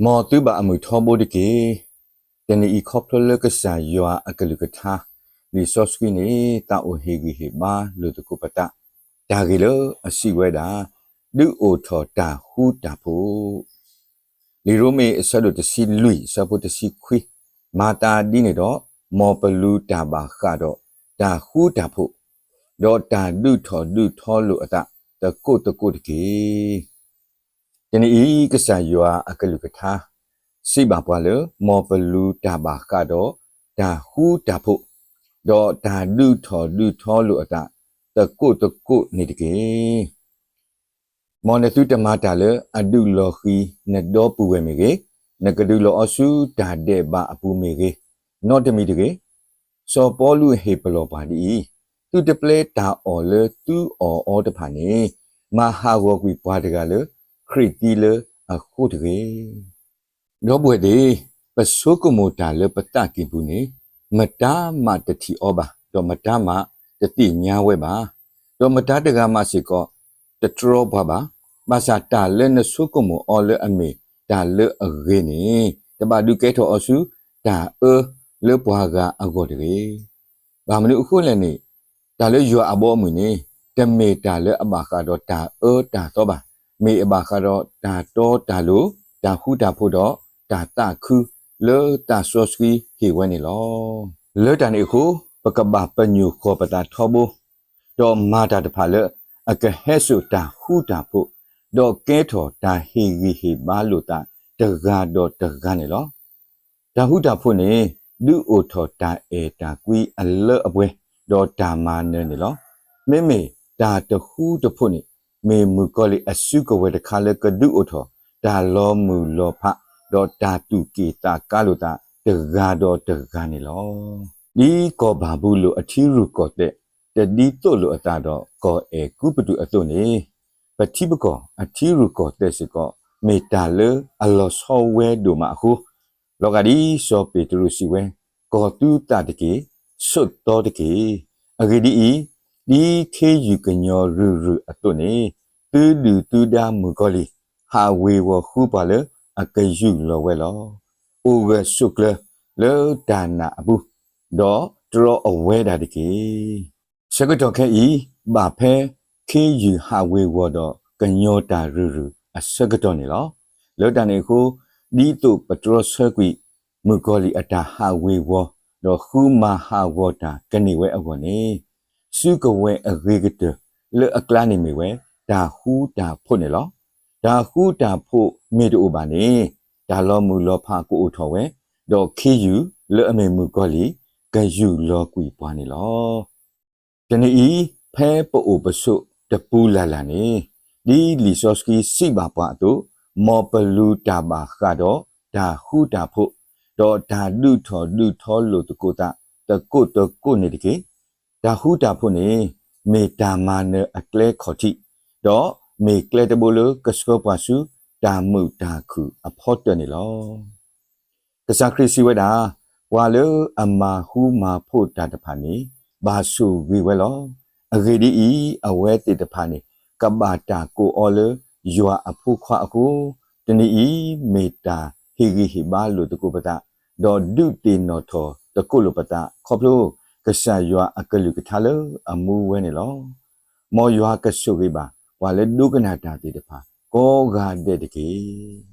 မ်သုဘၣ်အမုာ်ထီဘိတက့ၢ်. တနံၤအံၤခီဖျိလၢကစၢ်ယွၤအကလုၢ်ကထါ လံာ်စီဆှံန့ၣ် သးအိၣ်ဟ့ၣ်ဂံၢ်ဟ့ၣ်ဘါလိာ်သကိးပသး တၢ်ဂ့ၢ်လၢအစံးဝဲဒၣ် ဒုးအိၣ်ထီၣ်တၢ်ဃူတၢ်ဖိး လံာ်ရိမ့ၤအဆၢဒိၣ်တဆံလွံၢ် အဆၢဖိတဆံခွံ, မၤသးဒ်န့ၣ်ဒီး မ်ပလူၤတၢ်ဘၣ်ဃးဒီးတၢ်ဃူတၢ်ဖိး, ဒီးတၢ်ဒုးထီၣ်ဒုးထီလိာ်အသးသကိးသကိးတက့ၢ်. တနံၤအံၤ ကစၢ်ယွၤအကလုၢ်ကထါ စံးဘၣ်ပှၤလၢ မ်ပလူၤတၢ်ဘၣ်ဃးဒီးတၢ်ဃူတၢ်ဖိး, ဒီးတၢ်ဒုးထီၣ်ဒုးထီလိာ်အသးသကိးသကိးန့ၣ်တက့ၢ်. မ်နသုတမၤတၢ်လၢအဒုးလီၤဃံၤနဒီပုၢ်ဝဲၢ်မ့ၢ်ဂ့ၤ, နကဒုးလီၤအီၤဆူတၢ်ဒဲးဘးအပူၤမ့ၢ်ဂ့ၤ, နီတမံၤတဂ့ၤ. စီၤပီလူးဟ့ၣ်ပလီၢ်ပှၤဒ်အံၤ, သုတပျဲတၢ်အီၣ်လၢသုအီၣ်အီၤတဖၣ်န့ၣ်, မၤဟးဂီၤကွံာ်ပှၤတဂၤလၢခရံာ်သံလၢအဃိတဂ့ၤ. ဒီပုၢ်ဝဲၢ်သ့ၣ်, ပဆိကမိၣ်တၢ်လၢပသးကံၢ်ပူၤန့ၣ်, မတၤမးတထံၣ်အီၤဘၣ်, ဒီးမတၤမးတသ့ၣ်ညါဝဲဘၣ်, ဒီးမတၤတဂၤမးစ့ၢ်ကီး တတြီပှၤဘၣ်. ဘၣ်ဆၣ်တၢ်လၢနဆိကမိၣ်အီၤလၢအမ့ၢ်တၢ်လၢအဂ့ၤန့ၣ်, တဘၣ်ဒုးကဲထီၣ်အီၤဆူတၢ်အၢလၢပှၤဂၤအဂီၢ်တဂ့ၤ. ဘၣ်မနုၤအဃိလဲၣ်န့ၣ်, တၢ်လၢယွၤအဘီအမုၢ်န့ၣ်, တမ့ၢ်တၢ်လၢအဘၣ်ဃးဒီးတၢ်အၢတၢ်သီဘၣ်. မ့ၢ်အဘၣ်ဃးဒီးတၢ်တီတၢ်လိၤ, တၢ်ဃူတၢ်ဖိးဒီးတၢ်သးခု လၢသးစီဆှံဟ့ၣ်ဝဲန့ၣ်လီၤ. လၢတၢ်န့ၣ်အဃိ, ပကဘၣ်ပညိၣ်ဃီၤပသးထီဘိ, ဒီးမၤတၢ်တဖၣ်လၢအကဟဲစိာ်တၢ်ဃူတၢ်ဖိး, ဒီးကဲထီၣ်တၢ်ဟ့ၣ်ဂံၢ်ဟ့ၣ်ဘါလိာ်သးတဂၤဒီးတဂၤန့ၣ်လီၤ. တၢ်ဃူတၢ်ဖိးန့ၣ် ဒုးအိၣ်ထီၣ်တၢ်အဲၣ်တၢ်ကွံအလၢအပှဲၤ, ဒီးတၢ်မၤနၢၤန့ၣ်လီၤ. မ့မ့ၢ်တၢ်တဃူတဖိးန့ၣ် မ့ၢ်မုၣ်ကီၤလံၢ်အစုကဝဲၤတခါလၢကဒုးအိၣ်ထီၣ် တၢ်လီၤမုၢ်လီၤဖး, ဒီးတၢ်သူၣ်က့ၣ်သးကါလိာ်သးတဂၤဒီးတဂၤန့ၣ်လီၤ. ဒ်ကီၢ်ဘၤဘူလိၣ်အထံရူၢ်ကီၢ်သဲး တဒ်သိးလိာ်အသးဒီးကီၢ်အဲၤကူပတူးအသိးန့ၣ်, ပထံပကီၢ်အထံရူၢ်ကီၢ်သဲးစ့ၢ်ကီး မ့ၢ်တၢ်လၢအလီၤဆီဝဲဒိၣ်မးအဃိ, လီၤဂာ်ဒ်စီၤပ့းတရူးစံးဝဲ, ကီၢ်သုသးတက့ၢ်, ဆိးသီတက့ၢ်. အဂ့ၢ်ဒ်အံၤ, ဒ်ခ့ယုၢ်ကညီၤရုၢ်ရုၢ်အသိးန့ၣ်, သုဒုၣ်သုဒါမုၣ်ကီၤလံၢ် ဟးဝ့ၤဝီၤဃုပှၤလၢအကယူၢ်လီၤဝဲလီၤ. အိၣ်ဂၢၢ်ဆိးကျၢၤလၢတၢ်နာ်အပူၤ, ဒီးတြီအဝဲဒၣ်တက့ၢ်. ဆၢကတီၢ်ခဲအံၤ ဘၣ်ဖဲခ့ယုၢ်ဟးဝ့ၤဝီၤဒီးကညီၤတၢ်ရုၢ်ရုၢ်အဆၢကတီၢ်န့ၣ်လီၤ. လၢတၢ်န့ၣ်အဃိ, ဒ်သိးပတြီဆၢကွံာ် မုၣ်ကီၤလံၢ်အတၢ်ဟးဝ့ၤဝီၤ, ဒီးဃုမၤဟးဂီၤတၢ်ကန့ၢ်ဝဲအဂီၢ်န့ၣ်, စုကဝဲၤအဂ့ၤကတၢၢ်လၢအကျါန့ၣ်မ့ၢ်ဝဲ တၢ်ဃူတၢ်ဖိးန့ၣ်လီၤ. တၢ်ဃူတၢ်ဖိးမ့ၢ်တအိၣ်ဘၣ်န့ၣ်, တၢ်လီၤမုၢ်လီၤဖးကအိၣ်ထီၣ်ဝဲ, ဒီးခ့ယုၢ်လၢအမ့ၢ်မုၣ်ကီၤလံၢ် ကယူၢ်လီၤကွံာ်ပှၤန့ၣ်လီၤ. တနံၤအံၤ ဖဲပအိၣ်ပဆိးတပူၤလၢ်လၢ်န့ၣ်, ဒ်လံာ်စီဆှံစံးဘၣ်ပှၤအသိး, မ်ပလူၤတၢ်ဘၣ်ဃးဒီးတၢ်ဃူတၢ်ဖိး, ဒီးတၢ်ဒုးထီၣ်ဒုးထီလိာ်သကိးသးသကိးသကိးန့ၣ်တက့ၢ်. တၢ်ဃူတၢ်ဖိးန့ၣ် မ့ၢ်တၢ်မၤနၢၤအကျဲခီၣ်ထံး, ဒီးမ့ၢ်ကျဲတဘိလၢကဆှၢပှၤဆူတၢ်မုာ်တၢ်ခုၣ်အဖီတၢၢ်န့ၣ်လီၤ. ကစၢ်ခရံာ်စံးဝဲဒၣ်, ပှၤလၢအမၤဃူမၤဖိးတၢ်တဖၣ်န့ၣ် ဘၣ်ဆိၣ်ဂ့ၤဝဲလီၤ. အဂ့ၢ်ဒ်အံၤ, အဝဲသ့ၣ်တဖၣ်န့ၣ် ကဘၣ်တၢ်ကိးအီၤလၢယွၤအဖိခွါအဃိ, တနံၤအံၤမ့ၢ်တၢ်ဟ့ၣ်ဂံၢ်ဟ့ၣ်ဘါလိာ်သကိးပသး, ဒီးဒုးသ့ၣ်နီၣ်ထီၣ်သကိးလိာ်ပသးခီဖျိ ကစၢ်ယွၤအကလုၢ်ကထါလၢအမူဝဲန့ၣ်လီၤ. မ်ယွၤကဆိၣ်ဂ့ၤဘၣ် ပှၤလၢဒိကနၣ်တၢ်သ့ၣ်တဖၣ် ကိးဂၤဒဲးတက့ၢ်.